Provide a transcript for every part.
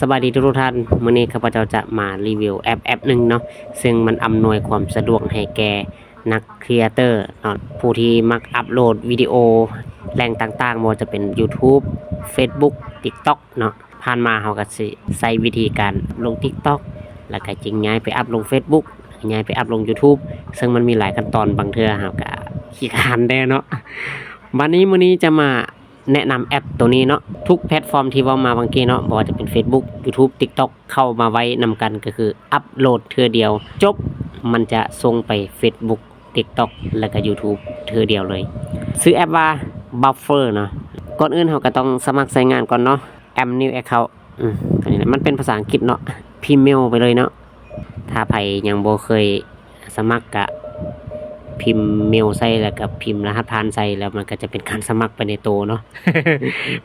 ສະບາຍດີທຸກໆທ່ານ, ມື້ນີ້ຂ້າພະເຈົ້າຈະມາຣີວິວແອັບແອັບໜຶ່ງເນາະ, ເຊິ່ງມັນອຳນວຍຄວາມສະດວກໃຫ້ແກ່ນັກຄຣີເອເຕີເນາະ, ຜູ້ທີ່ມັກອັບໂຫຼດວິດີໂອແຫຼ່ງຕ່າງໆ, ບໍ່ວ່າຈະເປັນ YouTube Facebook TikTok ເນາະ. ຜ່ານມາເຮົາກໍຊິໃຊ້ວິທີການລົງ TikTok ແລ້ວກໍຈຶ່ງຍ້າຍໄປອັບລົງ Facebook ຍ້າຍໄປອັບລົງ YouTube ເຊິ່ງມັນມີຫຼາຍຂັ້ນຕອນ, ບາງເທື່ອເຮົາກໍຂີ້ຄ້ານແດ່ເນາະ. ບັດນີ້ ມື້ນີ້ຈະມາ ແນະນຳແອັບໂຕນີ້ເນາະ, ທຸກແພລດຟອມທີ່ເວົ້າມາຫວ່າງກີ້ເນາະ, ບໍ່ວ່າຈະເປັນ Facebook YouTube TikTok ເຂົ້າມາໄວ້ນຳກັນ ກໍຄືອັບໂຫຼດເທື່ອດຽວຈົບ, ມັນຈະສົ່ງໄປ Facebook TikTok ແລ້ວກໍ YouTube ເທື່ອດຽວເລີຍ. ຊື່ແອັບວ່າ Buffer ເນາະ. ກ່ອນອື່ນເຮົາກໍຕ້ອງສະໝັກໃຊ້ງານກ່ອນເນາະ, Add New Account ອືມ ອັນນີ້ແຫຼະ ມັນເປັນພາສາອັງກິດເນາະ, ພິມເມວໄປເລີຍເນາະ. ຖ້າໃຜຍັງບໍ່ເຄີຍສະໝັກກະພິມເມວໃສ່ ແລ້ວກະພິມລະຫັດຜ່ານໃສ່ ແລ້ວມັນກະຈະເປັນການສະໝັກໄປໃນໂຕເນາະ.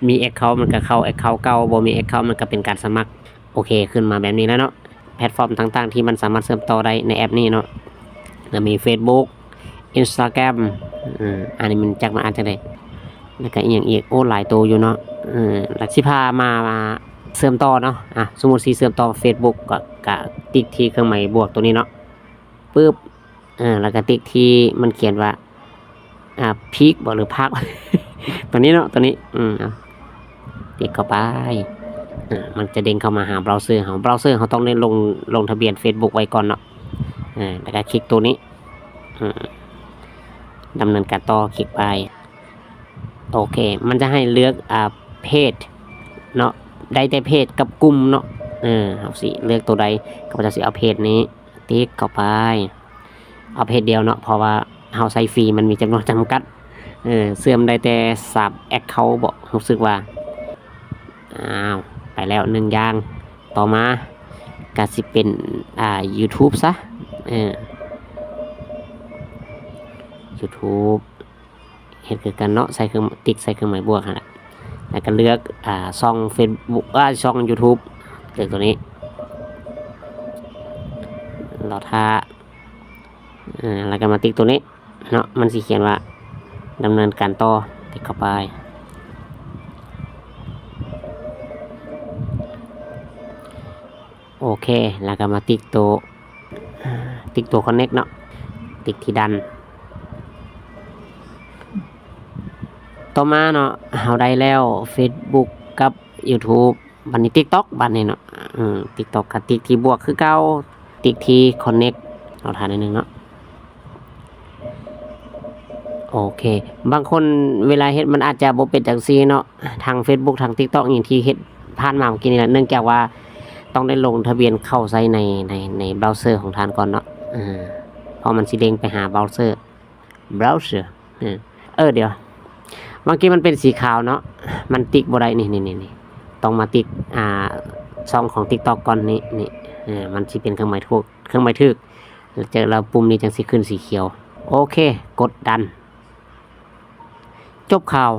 ມີ account ມັນກະເຂົ້າ account ເກົ່າ, ບໍ່ມີ account ມັນກະເປັນການສະໝັກ. ໂອເຄ ຂຶ້ນມາແບບນີ້ແລ້ວເນາະ, ແພລດຟອມຕ່າງໆທີ່ມັນສາມາດເຊື່ອມຕໍ່ໄດ້ໃນແອັບນີ້ເນາະ, ລະມີ Facebook Instagram ອືມ ອັນນີ້ມັນຈັກມັນອ່ານຈັ່ງໃດ, ແລ້ວກະອີ່ຫຍັງອີກ, ໂອ້ ຫຼາຍໂຕຢູ່ເນາະ. ເອີ ລະຊິພາມາ ມາເຊື່ອມຕໍ່ເນາະ. ອ່ະ ສົມມຸດຊິເຊື່ອມຕໍ່ Facebook ກໍ ກະຕິກທີ່ເຄື່ອງໝາຍບວກໂຕນີ້ເນາະ, ປຶບ ເອີ ແລ້ວກະຕິກທີ່ມັນຂຽນວ່າ ອ່າ Peak ບໍ ຫຼື Park ໂຕນີ້ເນາະ, ໂຕນີ້ ອືມ ເອົາ ຕິກເຂົ້າໄປ. ອ່າ ມັນຈະເດັ້ງເຂົ້າມາຫາເບຣາເຊີເຮົາ, ເບຣາເຊີເຮົາຕ້ອງໄດ້ລົງ ລົງທະບຽນ Facebook ໄວ້ກ່ອນເນາະ. ອ່າ ແລ້ວກໍຄລິກໂຕນີ້ ອືມ ດຳເນີນການຕໍ່, ຄລິກໄປ. ໂອເຄ ມັນຈະໃຫ້ເລືອກ ອ່າ ເພຈເນາະ, ໄດ້ແຕ່ເພຈກັບກຸ່ມເນາະ. ເອີ ເຮົາຊິເລືອກໂຕໃດ, ຂ້າພະເຈົ້າຊິເອົາເພຈນີ້. ຕິກເຂົ້າໄປ, ເອົາເພຈດຽວເນາະ ເພາະວ່າເຮົາໃຊ້ຟຣີ ມັນມີຈຳນວນຈຳກັດ. ເອີ ເຊື່ອມໄດ້ແຕ່ສາມ account ບໍ ຮູ້ສຶກວ່າ. ອ້າວ ໄປແລ້ວໜຶ່ງຢ່າງ, ຕໍ່ມາກະຊິເປັນ ອ່າ YouTube ຊະ. ເອີ YouTube ເຮັດຄືກັນເນາະ, ໃສ່ເຄື່ອງ ຕິກໃສ່ເຄື່ອງໝາຍບວກຫັ້ນແຫຼະ, ແລ້ວກໍເລືອກ ອ່າ ຊ່ອງ Facebook ເອີ ຊ່ອງ YouTube ເລືອກໂຕນີ້, ລໍຖ້າ ເອີ ແລ້ວກໍມາຕິກໂຕນີ້ເນາະ, ມັນຊິຂຽນວ່າດຳເນີນການຕໍ່, ຕິກເຂົ້າໄປ. ໂອເຄ ແລ້ວກໍມາຕິກໂຕ ຕິກໂຕ connect ເນາະ, ຕິກທີ່ done. ຕໍ່ມາເນາະ ເຮົາໄດ້ແລ້ວ Facebook ກັບ YouTube, ບັດນີ້ TikTok ບັດນີ້ເນາະ. ອືມ TikTok ກໍຕິກທີ່ບວກຄືເກົ່າ, ຕິກທີ່ connect ລໍຖ້າໜ້ອຍໜຶ່ງເນາະ. ໂອເຄ ບາງຄົນເວລາເຮັດມັນອາດຈະບໍ່ເປັນຈັ່ງຊີ້ເນາະ, ທັງ Facebook ທັງ TikTok ອີ່ຫຍັງທີ່ເຮັດຜ່ານມາເມື່ອກີ້ນີ້ນະ, ເນື່ອງຈາກວ່າຕ້ອງໄດ້ລົງທະບຽນເຂົ້າໃຊ້ໃນ ໃນ ໃນເບຣາເຊີຂອງທ່ານກ່ອນເນາະ, ເອີ ເພາະມັນຊິເດ້ງໄປຫາເບຣາເຊີ ເບຣາເຊີ ເອີ ເອີ ດຽວ ເມື່ອກີ້ມັນເປັນສີຂາວເນາະ, ມັນຕິກບໍ່ໄດ້ ນີ້ ນີ້ ນີ້ ນີ້ ຕ້ອງມາຕິກ ອ່າ ຊ່ອງຂອງ TikTok ກ່ອນ ນີ້ ນີ້ ເອີ ມັນຊິເປັນເຄື່ອງໝາຍຖືກ ເຄື່ອງໝາຍຖືກ ແລ້ວຈະ ແລ້ວປຸ່ມນີ້ຈັ່ງຊິຂຶ້ນສີຂຽວ. ໂອເຄ ກົດ done. ຈົບຂ່າວ.